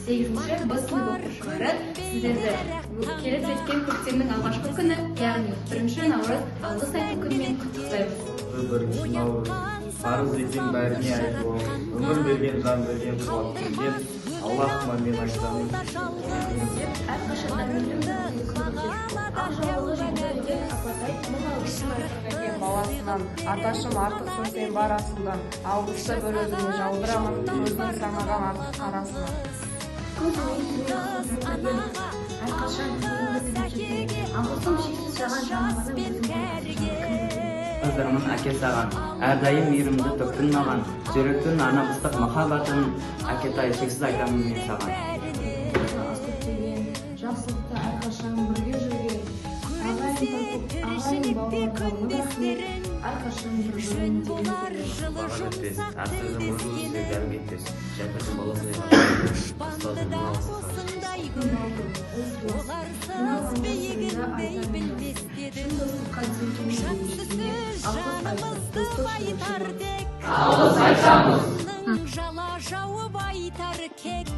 Сегізінші Б сынып оқушылары сіздерді келіп жеткен көктемнің алғашқы күні, яғни 1 наурыз, Алғыс айту күнімен құттықтаймыз. 1 наурыз парыз екен бәріне айту. Өмір берген, жан берген, қуат берген Аллахыма мен айтамын. Деп әрқашан ақ жаулығы жеңілдеген апатай мың алғысын Әкем баласынан: «Аташым, артықсың сен бар асылдан. Алғысты бір өзіңе жаудырамын, көздің санаған артық қарасынан». Көзімен әрқашан тілегімді тілеп жүрген, алғысым шексіз саған, жаным ғана өзің. Қыздармын, әке, саған. Әрдайым мейірімді төктің маған, жүректің арнап ыстық махаббатын. Әкетай, шексіз айтамын мен саған. Ас көптеген жақсылықта әрқашан бірге жүрген ағайын тату, ағайын бауырларға мың рахмет, әрқашан бір бірін. Баға жетпес әр сөзім, ой дәм кетпес шәкірттің баласындай, ұстаздың мың алғысы саған. Шын достыққа дейтін алғыс айтып, достық. Жала жауып айтар кек.